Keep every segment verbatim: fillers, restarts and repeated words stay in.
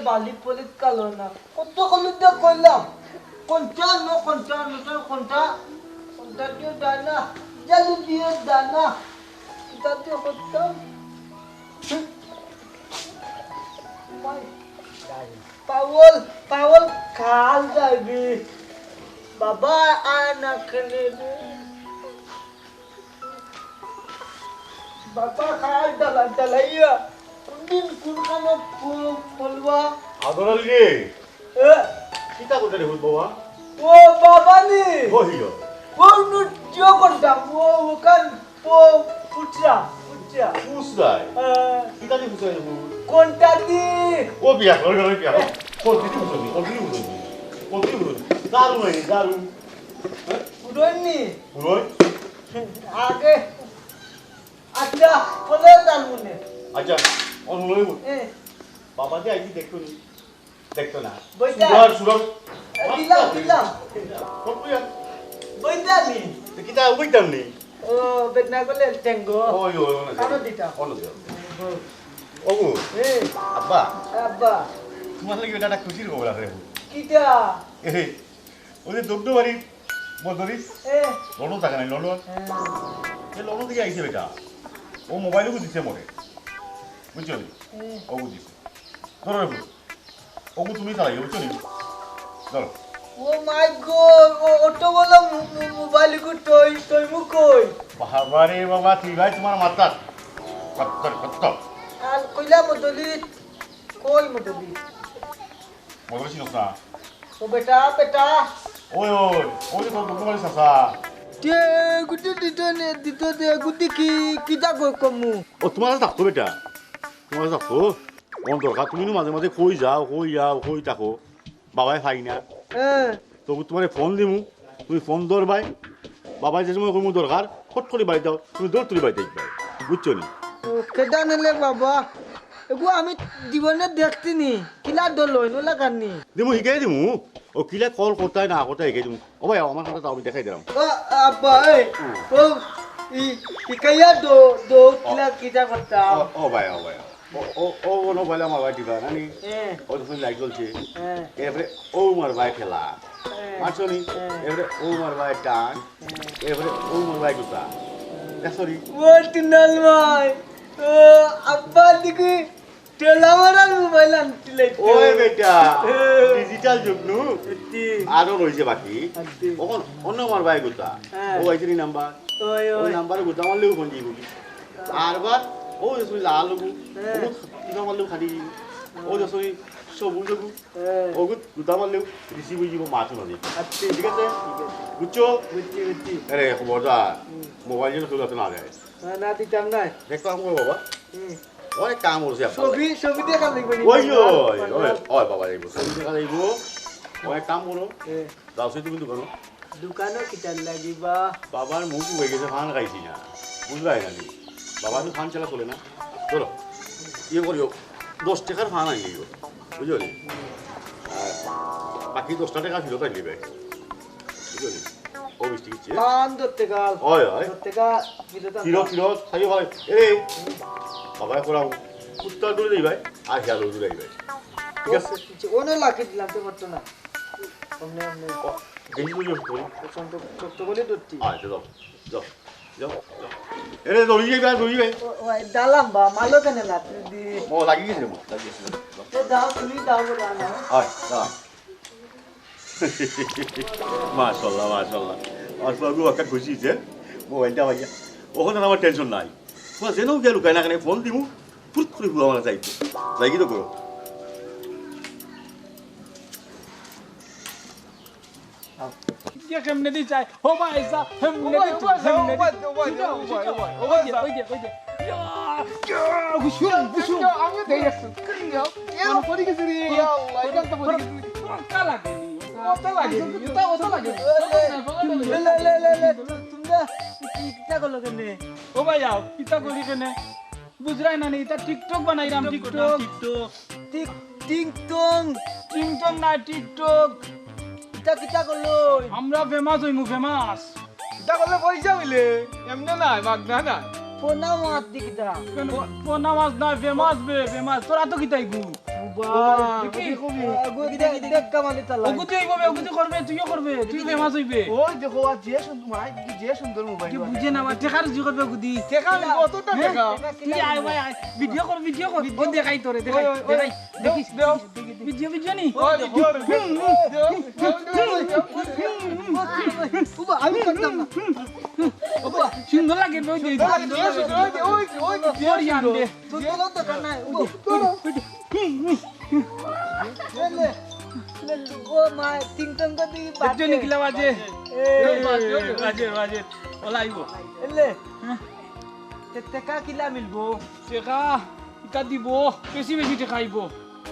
পালি পলি কালো না। কত কলু দিয়া কইলাম। কোনটা ন, কোনটা ন, কোনটা? কোনটা দিয়ে দানা? জালু দিয়ে দানা। এটা দিয়ে করতাম। মাই। পাওল, পাওল খাল যাইবি। বাবা, আয় না খেলে রে। বাবা, খাল ডালা ডালাইয়া। কোনদিন কোনখানে পো-, পড়বা? আদর আলী রে। এ? কিতা করতে রে হুত বাবা? ও বাবা নি। ও হিরো। ও নু জিও করতাম। ও ওখান পো-, পুচরা, পুচরা। পুচরায়? এ। কিতা দি পুচরায় রে হুত? কোনটা দি? ও বিয়া কর, বিয়া কর। কোন দিদি পুচরায়? কোন দিদি পুচরায়? কোন দিদি পুচরায়? দারু নাই, দারু। হ্যাঁ? পুরন নি? পুরন? আগে। আচ্ছা, বলে তার মনে। আচ্ছা, অন লইব। এ। বাবা যে আইছি দেখতো নি? দেখতো না। বইটা। সুরর, সুরর। এ, দিলাম, দিলাম। কত কইয়া? বইটা নি। তো কিতা বইতাম নি? ও, বেদনা করলে টেঙ্গো। ওই, ওই, ওই, ওই। কারো দিতাম। অন্য দিতাম। ও। ওগো। এ। আব্বা। আব্বা। তোমার লাগি এটা একটা খুশির খবর আছে। কিতা? এ, ওই যে দগ্ধ বাড়ির বদলি। এ। লন্ডন থাকে নাই, লন্ডন। হ্যাঁ। এ লন্ডন থেকে আইছে বেটা। ও মোবাইলও দিছে মরে। বুঝছো নি? এ। ও বুঝিছে। ধরো রে পুত। ওগু তুমি চালাইও, বুঝছো নি? ধরো। ও মাই গো, ও অত বড় মো-, মো-, মোবাইল গো তই, তই মু কই? বাবা রে বাবা, তুই ভাই তোমার মাথা। কত্তর, কত্তর। আর কইলা মদলি, কই মদলি? মদলি চিনস না? ও বেটা, বেটা। ওই, ওই, ওই যে তোর দোকান বাড়ি চাচা। তে গুটি দিত নে, দিত দে, গুটি কি, কিতা কই কমু? ও, তোমার কাছে থাকতো বেটা। তোমার কাছে থাকতো। কোন দরকার? তুমি নু মাঝে মাঝে কই যাও, কই যাও, কই থাকো। বাবায় পাই না। হ্যাঁ। তবু তোমারে ফোন দিমু, তুমি ফোন ধরবায়। বাবায় যে সময় কইমু দরকার, ফট করি বাড়ি দাও, তুমি দৌড় তুলি বাড়িত আইবায়। বুঝছো নি? ও, কেডা নিলে বাবা? এগু আমি জীবনে দেখছি নি। কিলা দল হইন, ওলা কার নি? দিমু, হিকাই দিমু। ও কিলা কল করতায় না করতায় হিকাই দিমু। ও ভাই, আমার কথা তো আমি দেখাই দিলাম। ও, আব্বা, এই, হুম। ও, ই, হিকাইয়া দো, দো, ও। কিলা কিতা করতাম? ও, ও ভাই, ও ভাই। ও, ও, ও, ও, মোবাইল আমার ভাই দিবা, নানি? হ্যাঁ। ও তো লাইট জ্বলছে। হ্যাঁ। এরপরে ও আমার ভাই খেলা। হ্যাঁ। মারছো নি? হ্যাঁ। এরপরে ও আমার ভাই টান। হ্যাঁ। এরপরে ও আমার ভাই গুতা। হ্যাঁ। এ, সরি। ও টিনাল ভাই। ও, আব্বা দেখি ঠেলা মারার মোবাইল আনতে লাগতো। ওই বেটা, হ্যাঁ। ডিজিটাল যুগ নু। সত্যি। আরো রইছে বাকি। সত্যি। অখন অন্য আমার ভাই গুতা। হ্যাঁ। ও আইছে নি নাম্বার। ওই, ও ওই। নাম্বার গুতা মারলেও ফোন দিবি। আরবার, ও যে তুমি লাল হবু, হ্যাঁ। ও গুতা মারলেও খালি দিবি। ও যে তুমি সবুজ হবু, হ্যাঁ। ও গুতা মারলেও রিসিভ হয়ে যাবো মাছ নদী। আচ্ছা। ঠিক আছে? ঠিক আছে। বুঝছো? বুঝছি, বুঝছি। আরে, খবরদার, হুম। মোবাইল যেন কেউ যাতে না দেয়। না, না, দিতাম না। দেখো, আমার বাবা, হুম। অনেক কাম করছে আপনার। ছবি, ছবি দেখা লাগবে নি? ওই, ওই, ওই, ওই, ওই, বাবা, এই ছবি দেখা লাগবো। অনেক কাম করো। হ্যাঁ। যাও, সেই তুমি দোকানো। দোকানো কিতার লাগি বা? বাবার মুখ হয়ে গেছে, ফান খাইছি না। বুঝলাই না নি? বাবা তো ফান ছাড়া চলে না। ধরো, ইয়ে করিও, দশ টাকার ফান আনিও। বুঝলি? আর বাকি দশটা টাকা ফেরত আনলি ভাই। বুঝলি? ও মিষ্টি কিচ্ছে? ফান ধরতে গেল। হয়, হয়। দশ টাকা ফেরত আনতে ফিরত, ফিরত, খাইও ভাই। এই, বাবায় করাও। কুত্তা দূরে যাই ভাই, আর হিয়ালো দূরে যাই ভাই। ঠিক আছে? ও, ওনে লাকি দিলাম, তো করতো না। অমনে, অমনে। ও, গেঞ্জি দূরে করি। শক্ত, শক্ত করে ধরতি। আয়, যাও, যাও, যাও, যাও। এরে, দৌড়ি যাই ভাই, দৌড়ি যাই। ও, ও, এই ডালাম বা, মালো কেন না? তুই দি- ও, লাগি গেছে রে, লাগি গেছে। এ, দাও, তুমি দাও, বলো, আনো। আয়, দাও। মাশাআল্লাহ, মাশাআল্লাহ। আর সবই একটা খুশি যে মোবাইলটা পাইয়া। ওখানে আমার টেনশন নাই। তোমার যেন গিয়া লুকায় না, কেন ফোন দিমু, ফুট করে হুয়া মারা যাইতো। যাই কি তো করো। ইয়া কেমনে দি চাই? ও ভাই, যা, কেমনে দি চাই? কেমনে দি চাই? ওই যে, ওই যে, ওই যে। ইয়া, ইয়া, গুসুম, গুসুম। আমিও দেখি একটু। কেন পড়ে গেছে রে? ইয়া আল্লাহ, এখান তো পড়ে গেছে। ওটা লাগে নি, ওটা লাগে নি, ওটা, ওটা লাগে নি। লে, লে, লে, লে, লে, তোমরা কিতা করলো কেনে? ও ভাই, আও, কিতা করি কেনে? বুঝরায় না নি, ইতা TikTok বানাইরাম, TikTok। TikTok। টিক-, টিংটং। টিংটং না, TikTok। ইতা কিতা করলো? আমরা famous হইমু, famous। ইতা করলে পয়সা অইলে, এমনে নায়, মাগনা নায়। পোনা মাছ দি কিতা? কেন? পো-, পোনা মাছ নায়, famous বে, famous। তোরা তো কিতা ইগু? বাহ, দেখি। দেখো বে। ওগু দেখি, দেখি। দেখো কামালি তালা। ওগু তুই অইবো বে, ওগু তুই করবে, তুইও করবে, তুই famous অইবে। ওই দেখো, আর যে সুন্দর, মাই, কি যে সুন্দর মোবাইল। কি বুঝে না, আমার টেকা রুজি করবে ওগু দি। টেকা অতটা টেকা। তুই আয় ভাই, আয়। ভিডিও কর, ভিডিও কর। ও দেখাই তোরে, দেখাই, ওই, ওই, ওই, দেখাই। দেও, দেখিস, দেও। ভিডিও, ভিডিও নি? ওই, ভিডিও। উবা, আমি করতাম না। উবা, সুন্দর লাগে, ওই যে, ওই, ওই, ওই, ওই, ওই, ওই, তোর ইয়ান দে। তোর কোনো দরকার নাই। উবা, এলে, এলে, ও মা, তিন টন করে দিবি দেখছো নি কিলা বাজে? এ। বাজে, বাজে, বাজে। ওলা আইবো। এলে। হ্যাঁ। তে টেকা কিলা মিলবো? টেকা ইতা দিবো, বেশি বেশি টেকা আইবো।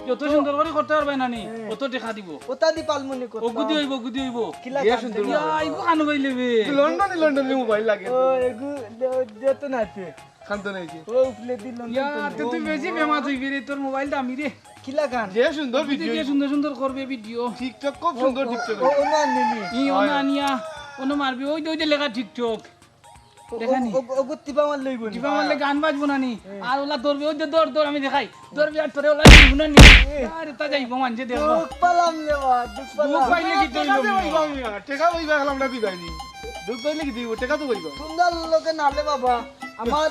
যত সুন্দর করি করতে পারবে না নি, হ্যাঁ। অত টেকা দিবো। ওতা দি পালমুনি করতাম। ওগু দি অইবো, ওগু দি অইবো। কিলা ইয়া, কাম সুন্দর দিবি? ইয়া, ইগু কানো পাইলে বে। লন্ডনি, লন্ডনি মোবাইল লাগে। ও, এগু দে-, দে তো না তে। খান তো নাই যে। ও, উপলে দি লন্ডন ইয়া, তো তে তুই বেশি famous অইবি রে, তোর মোবাইল দামি রে। কিলা গান? যে সুন্দর ওগু দি ভিডিও। যে সুন্দর সুন্দর করবে ভিডিও। TikTok খুব সুন্দর ও, ও, TikTok। ও, ও না নিনি। ই, ও না নিয়া, ও না মারবি, ওই দে, ওই দে লেখা TikTok। ও, দেখা নি? ও, ও, ওগু টিপা মারলে অইবো নি? টিপা মারলে গান বাজবো না নি? হ্যাঁ। আর ওলা ধরবে, ওই দে ধর, ধর, আমি দেখাই। ধরবে আর তোরে ওলা নিবো না নি? হ্যাঁ। আরে তা যাইবো মানছে দেখবো। দুখ পালাম রে বা, দুখ পালাম। দুখ পাইলে কি টেকা দইলো টেকা নি? পাইবা নি? টেকা পাইবা, এখন আমরা দিবাই নি। দুখ পাইলে কি দিব? টেকা তো পাইবা। তোমরা লোকে নালে বাবা, আমার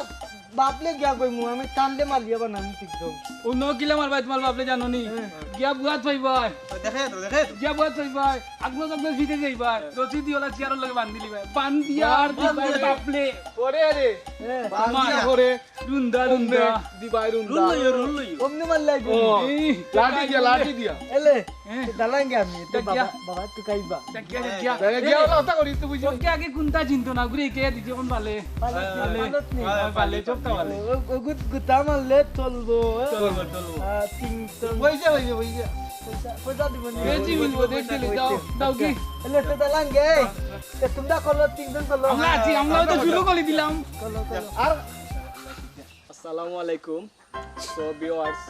বাপলে গিয়া কইমু, আমি টানলে মালিয়া বানামি ঠিক তো। ও ন কিলা মারবাই তোমার বাপলে জানো নি? হ্যাঁ। গিয়া বুয়াত পাইবাই। দেখে তো, দেখে তো। গিয়া বুয়াত পাইবাই। আগলো আগলো ফিরে যাইবাই। রশি দি ওলা চেয়ারর লগে বান্ধিলিবাই। বান্ধিয়া আর বান্ধিয়া। দিবাই বাপলে। পরে আরে। হ্যাঁ। বান্ধিয়া পরে। রুন্দা, রুন্দা। দিবাই রুন্দা। রুল লইও, রুল লইও। অমনে মারলাই ও, গো। এই, লাঠি দিয়া, লাঠি দিয়া। এলে, হ্যাঁ। দালাঙ্গে আমি, তো দেখ বাবা, গিয়া। বাবা, তুই খাইবা। দেখ গিয়া, দেখ গিয়া। দেখ গিয়া, এলে। ওলা কথা করি, তুই বুঝো। তোকে আগে কোনটা চিনতো না, ঘুরে কে দিছে কোন বালে? বালে, হ্যাঁ, বালে। বালত নেই। হ্যাঁ, বালে, চোখটা বালে। ও, ও, গুদ-, গুতা মারলে চলবো, হ্যাঁ? চলবো, চলবো। আহ, তিন, তিন। পয়সা, পয়সা, পয়সা। পয়সা, পয়সা দিব নি? বেশি মিলবো, দেখ দিলি, দাও, দাও কি? এলে, তো দালাঙ্গে। এ, তোমরা করলো, তিনজন করলো। আমরা আছি, আমরাও তো শুরু করে দিলাম। করলো, করলো। আর আসসালামু আলাইকুম। So viewers,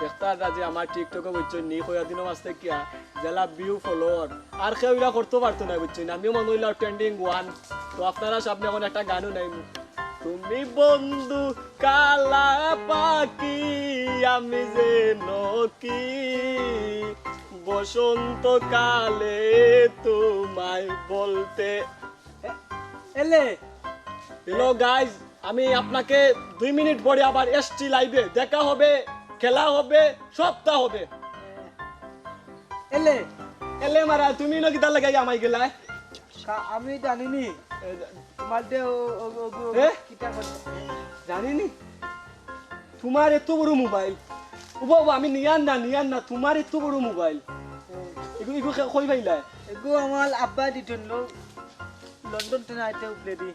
দেখতা যে আমার TikTok-ও বুঝছো নি, কয়দিনও মাঝে কিয়া যেলা view follower আর কেউ ইলা করতে পারতো না, বুঝছো নি? আমিও মনে অইলো trending one। তো আপনারা সামনে এখন একটা গানও নাই। তুমি বন্ধু কালা পাখি, আমি যেন কি বসন্তকালে তোমায় বলতে এ-, এলে। Hello guys, আমি আপনাকে দুই মিনিট পরে আবার এসছি live-এ। দেখা হবে, খেলা হবে, সবটা হবে। এলে। এলে মারা, তুমি ইনো কিতা লাগাই আমায় গেলায়? কা-, আমি জানি নি। এ, তোমার দে ও, ও, ও, ও, এ? কিতা করে? জানি নি? তোমার এত বড় মোবাইল। ও বাবা, আমি নিয়ার না, নিয়ার না, তোমার এত বড় মোবাইল। এগু, এগু কে-, কই পাইলায়? এগু আমার আব্বা দিতন লো, লন্ডন থেকে আইতে উপরে দি।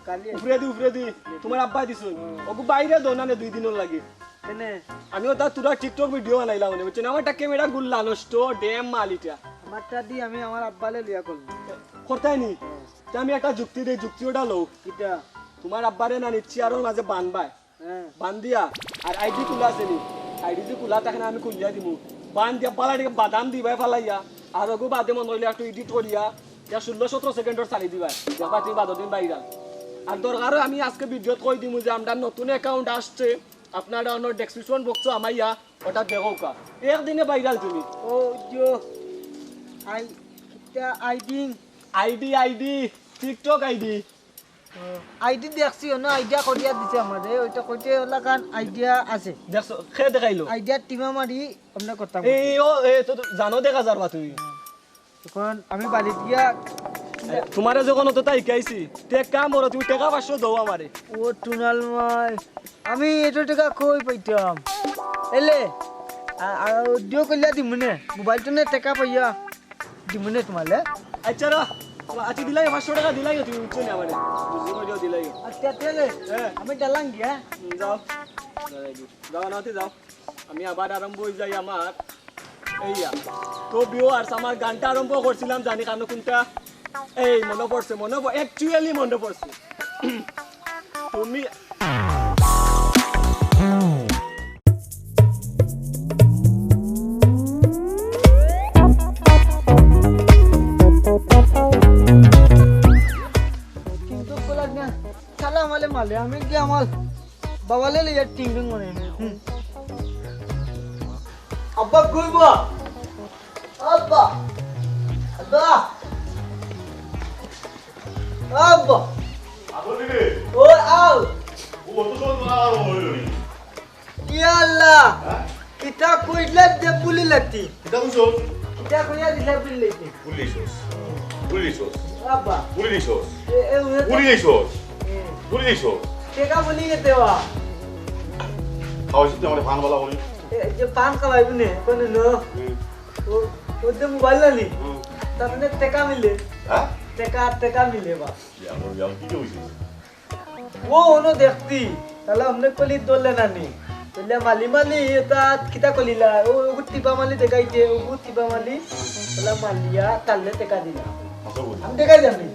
কালি আইতে। উপরে দি, উপরে দি। তোমার আব্বা দিছইন। হুম। ওগু বাইরে দো না নে দুই দিনর লাগি। কেনে? আমি ওটা তোরা TikTok video বানাইলাম মনে, বুঝছো নি? আমার একটা camera গুল্লা নষ্ট, damn মাল ইটা। আমারটা দি আমি আমার আব্বালে লইয়া করলাম। করতায় নি? হুম। তে আমি একটা যুক্তি দেই, যুক্তি ওটা লও। কিতা? তোমার আব্বারে না নিচ্ছি আরো মাঝে বানবায়। হ্যাঁ। বান্ধিয়া, আর ID খোলা আছে নি? ID যে খোলা থাকে না, আমি খুলিয়া দিমু। বান্ধিয়া বালা টিকে বাদাম দিবায় ফালাইয়া, আর ওগু বাদে মনে অইলে একটু edit করিয়া, ইয়া ষোলো সতেরো সেকেন্ডর চালি দিবায়। দেখবা তুমি বাদর দিন viral। আর দরকার অয় আমি আজকে videoত কই দিমু যে আমরার নতুন account আসছে, আপনারা অনো description boxও আমাইয়া ওটা দেখউক্কা। একদিনে viral তুমি। ও, ইয়ো। আই, কিতা ID? ID, ID, TikTok ID। ও, ID দেখছি, অনো idea করিয়া দিছে আমারে, ওইটা কইতে ওলা কান idea আছে। দেখছো, কে দেখাইলো? Idea টিমা মারি, আমরা করতাম। এই, ও, এ, তো, তো, জানো দেখা যার বা তুমি। এখন আমি বাড়িত গিয়া এ, তোমারে যখন অতটা শিখাইছি, তে এক কাম করো, তুমি টেকা পাঁচশো দেও আমারে। ও, টুনাল মাই, আমি এত টেকা কই পাইতাম? এলে, আ, আ, দিও কইলা দিমুনে, মোবাইল তো নে টেকা পাইয়া। দিমুনে তোমালে। আচ্ছা র, আচ্ছা দিলাই, পাঁচশো টেকা দিলাই তুমি, বুঝছো নি আমারে? বুঝছো কইলেও দিলাই। আচ্ছা, তাহলে হ্যাঁ। আমি দালাং গিয়া। হুম, যাও। যাও, না, তুই যাও। আমি আবার আরম্ভ অই যাই আমার। এইয়া। তো viewers, আমার গানটা আরম্ভ করছিলাম, জানি কানো কোনটা? এই, মনো পড়ছে, মনো প-, actually মনো পড়ছে। তুমি কিন্তু কলার না, শালা আমালে মালে, আমি কি আমার বাবালে লইয়া টিং টিং মনে হয়। হুম। আব্বা, কই বা? আব্বা। আব্বা। আব্বা। আদর দিবে। ও, আও। ও, অত সময় তোমার আর হইল নি। ইয়া আল্লাহ। হ্যাঁ? কিতা কইলা যে ভুলি লাইছি। কিতা কইছো? কিতা কইয়া দিলা ভুলি লাইছি। ভুলি লাইছস। ভুলি লাইছস। আব্বা। ভুলি লাইছস। এ, এ, উনি তো ভুলি লাইছস। এ। ভুলি লাইছস। টেকা ভুলি গেছে বা। খাওয়াইছিস তুই আমার পান বালা করি। এ, যে পান খাওয়াইবো নে, কোন নো? হুম। ও, ও যে মোবাইল আনি। হুম। তার মানে টেকা মিলে। হ্যাঁ? টেকা, টেকা মিলে বা। ইয়া, ওর ইয়া, কি কইছিস? ও, অনো দেখতি, তাহলে অমনে কলি ধরলে না নি। বললে, "মালি, মালি, এটা কিতা কলিলা?" ও, ওগু টিপা মালি দেখাইতে, ওগু টিপা মালি, বলে, "মালিয়া, তাহলে টেকা দিলা।" আসো বলি। আমি দেখাই জানি,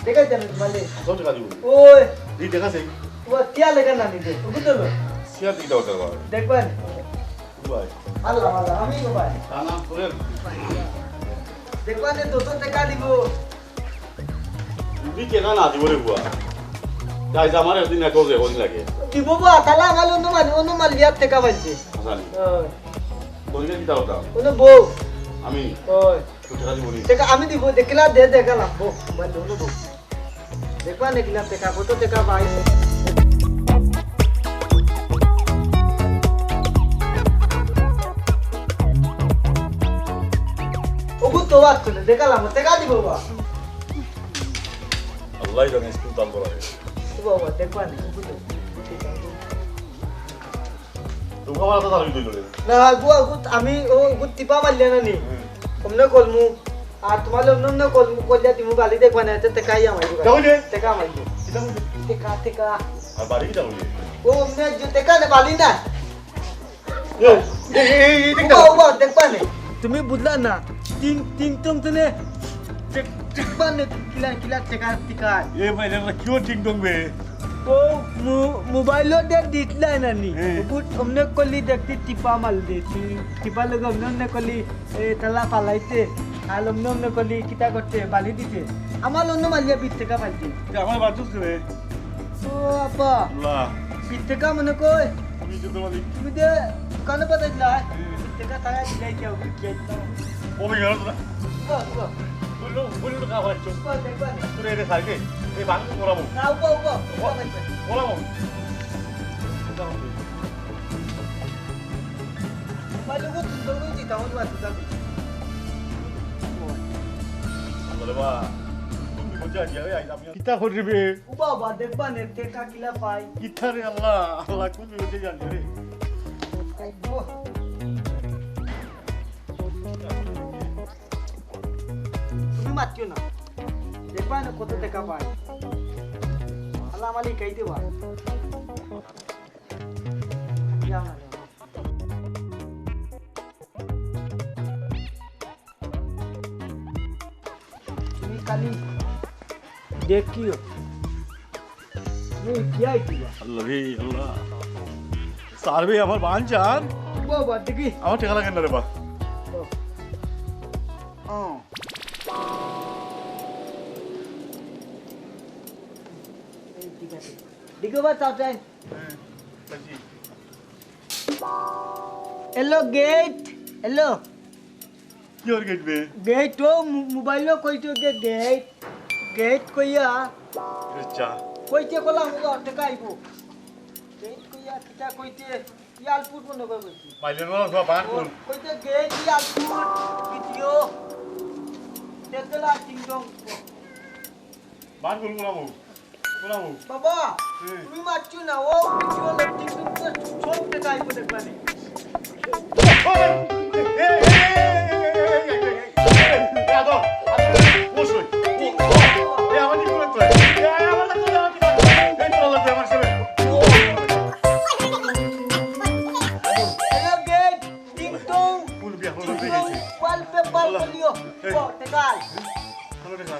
দেখাই জানি, মালি। আসো টেকা দিব। ওই। দি দেখা সেই। ও, টিয়া লেখা না নিতে, ওগু তো লো। সিয়া দিকে দাও, দাও। দেখবেন। ভাই। আল্লাহ, আল্লাহ, আমি গো ভাই। না, না, তোরে। দেখবেন, দশ টেকা দিব। তুই টেকা না দিব রে বুয়া। তাই যে আমার একদিন এক যে হদিন লাগে। দিব বা, তাহলে আমার অন্য মাল, অন্য মাল ইয়ার টেকা পাইছে। আচ্ছা, নি। ওই। তোর কি দাও দাও? অন্য বউ। আমি? ওই। তুই টেকা দিব নি? টেকা আমি দিব, দেখিলা দে, দেখালাম, বউ। মোবাইল অন্য বউ। দেখবা নে কিলা টেকা, কত টেকা পাই। ওগু তো বাদ করে, দেখালাম, টেকা দিব বা। আল্লাহ জানে স্কুল দাম করা হয়েছে। ও বাবা, দেখবা নে, ওগু তো। তুমি আমার হাতে দাঁড়িয়ে দিলে। না, ওগু, ওগু, আমি, ও, ওগু টিপা মারলে না নি। হুম। অমনে কলমু। আর তোমার অন্য অন্য কলমু কইলে তুমি বালি দেখবা না, এতে টেকাই আমার। কিতা কইলে? টেকা আমার। কিতা কইলে? টেকা, টেকা। আর বালি কিতা কইলে? ও, অমনে যে টেকা নে, বালি না। এই, এই, এই, এই, এই, দেখো। উবা, উবা, দেখবা নে। তুমি বুঝলা না? তিন, তিন টং তনে টেক-, টেকবা নে, কিলা, কিলা টেকা, টেকা। এ ভাই, এটা কিও টিং টং বে? ও, মো-, মোবাইলো দে দিতলাই না নি। হ্যাঁ। বুট অমনে কলি দেখতি টিপা মাল দে। টি-, টিপা লগে অমনে অমনে কলি, এ, তালা পালাইতে। আর অমনে অমনে কলি কিতা করতে, বালি দিতে। আমার অন্য মালিয়া বিশ টাকা পাইতে। এ, আমার বাজুস রে। ও আব্বা। আল্লাহ। বিশ টাকা মনে কই? আমি যে তোমার এই তুমি যে দোকানে পাঠাইছিলা, হুম। বিশ টাকা টাকা দিলাই কেউ, দিলাই দিলাম। ও ভাই, গেল না। উবা, উবা। বললো, বললো তো খাওয়া হচ্ছে। উবা, দেখবা নে। তোরে এটা সাইডে, এই বাংলা ওরা বল। না, উবা, উবা, উবা, দেখবা। ওরা বল। মোবাইল ওগো সুন্দর করে দিতাম, ওই বাদ দিতাম। আরে বাবা, তুমি বোঝা গিয়া, ওই আইলাম। কিতা করবি? ও বাবা, দেখবা নে, টেকা কিলা পাই। কিতা রে আল্লাহ, আল্লাহ, কোন বিপদে জানি রে। আইবো। তুমি মাতিও না। দেখবা নে কত টেকা পাই। আল্লাহ, আমার লিখাই দেবা। যাও না, যাও। তুমি খালি দেখিও। তুমি কি আইতিবা? আল্লাহ রে, আল্লাহ। স্যার বে, আমার বান চান। বাবা, দেখি। আমার টেকা লাগে না রে বা। ও। ও। এই ঠিক আছে। দেখো বা, চাও চাই। হ্যাঁ, বুঝছি। Hello, gate. হ্যালো। কি ওর গেট বে? গেট ও মো-, মোবাইলো কইতো যে গেট, গেট কইয়া। আচ্ছা। কইতে কলাম ও টেকা আইবো। গেট কইয়া কিতা কইতে ইয়ালপুর মনে করে কইছি। মাইলেন বলো, সব বাগান কোন? কইতে গেট ইয়ালপুর, ভিডিও। দেখলা তিন জন। বাগান কোন কোন বাবু? বাবা, হুম। তুমি মারছো না, ও কিছু হলে ঠিক তুমি তো সব টেকা আইবো দেখবা নি। এই, এই, এই, এই, এই, এই, এই, এই, এই, এই, আদর, আদর, অবশ্যই। এই, আমার কি করে তো? এই, আমার লাগবে, আমার কি করে? এই, তোর লাগবে, আমার ছেলে। হ্যালো, গেট, টিং টং, ফুল বিয়া, ফুল টিং বিয়া। টং, ওয়ালপেপার বলিও। এই। ও, টেকা আই।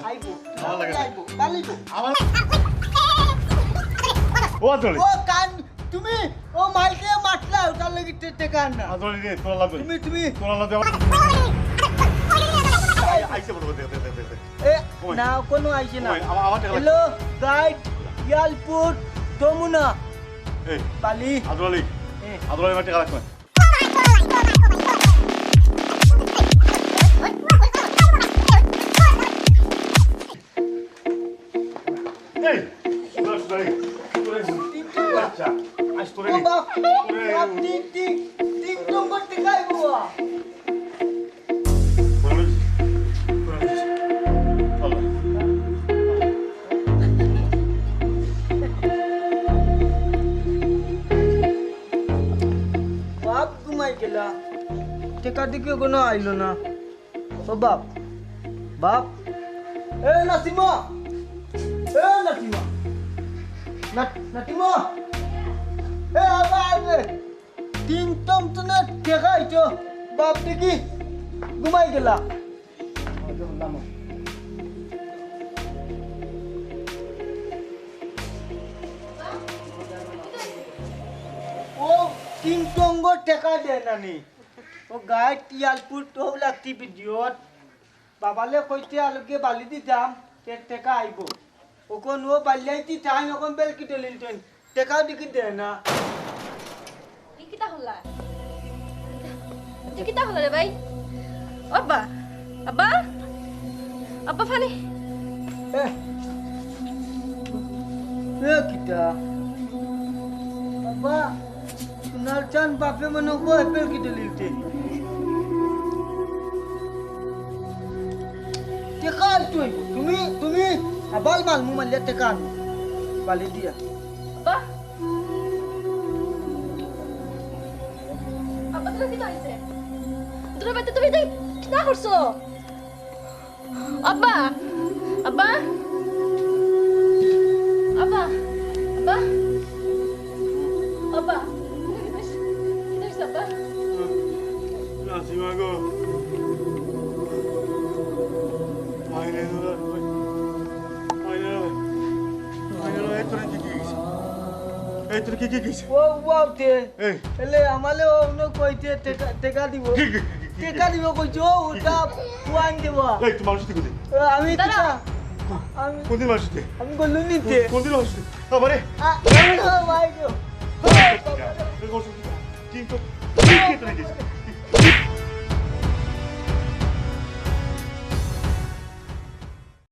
আইবো। আমার লাগে না। আইবো, কাল আইবো। আমার ও আদরে। ও কান, তুমি ও মাইকে মাতলা, ওটার লাগি টে-, টেকা আন না। আদরে রে, তোরা লাগবে। তুমি, তুমি। তোরা লাগবে আমার। আই-, আইছে বড়, দেখ, দেখ, দেখ, দেখ, দেখ। এ, ওই। না, কোনো আইছে না। ওই, আমার, আমার টেকা লাগবে। হ্যালো, গাইড, ইয়ালপুর, যমুনা। এই, বালি। আদর আলী। এ। আদর আলী, আমার টেকা লাগবে। এদিকে কোনো আইলো না। ও বাপ, বাপ, এ নাসিমা, এ নাসিমা, না-, নাসিমা, এ আবার রে, তিন টন টনের টেকা আইতো, বাপ দেখি ঘুমাই গেলা। ও তিন টঙ্গ টেকা দেয় না নি। ও গাইড ইয়ালপুর তো লাগতি ভিডিওত। বাবালে কইতে আলোকে বালি দিতাম, তে টেকা আইবো। ওকন ও বাল্যাইতি তাই ওকন বেলকি দলিল দেন। টেকা দিকে দেয় না। ই কিতা হলা? ই কিতা হলা রে ভাই? আব্বা, আব্বা, আব্বা ফানি। এ, এ কিতা? আব্বা, সোনার চান বাপে মনে কয় বেলকি দলিল দেন। টেকা আনতে অইবো। তুমি, তুমি আবাল মাল মু মারলে টেকা আনো। বালি দিয়া। আব্বা। আব্বা, তুমি কিতা অইছে? দুলা ভাই, তুমি যাই কিতা করছো? আব্বা, আব্বা, আব্বা, আব্বা, আব্বা, কিতা অইছে, কিতা অইছে আব্বা? নাসিমা গো। মাইরে গো। মাইরে গো। মাইরে গো, এই তোর কি কি গেছে? এই তোর কি কি গেছে? ও, ও, তে। এই। এলে আমালে ও অন্য কইতে টেকা, টেকা দিব। কি, কি, কি, কি, কি? টেকা দিব কইছে, ও, ওটা ওয়াইন দেব। এই, তুই মানুষ ঠিক আছে? এ, আমি দাঁড়া। কিতা? আমি কোনদিন মানুষ ঠিক? আমি বললু নিতে। কোন-, কোনদিন মানুষ ঠিক? আমারে? আ, আ, ভাই গো। এই বলছো কি? কিন্তু তুই কি তুই গেছিস? তুই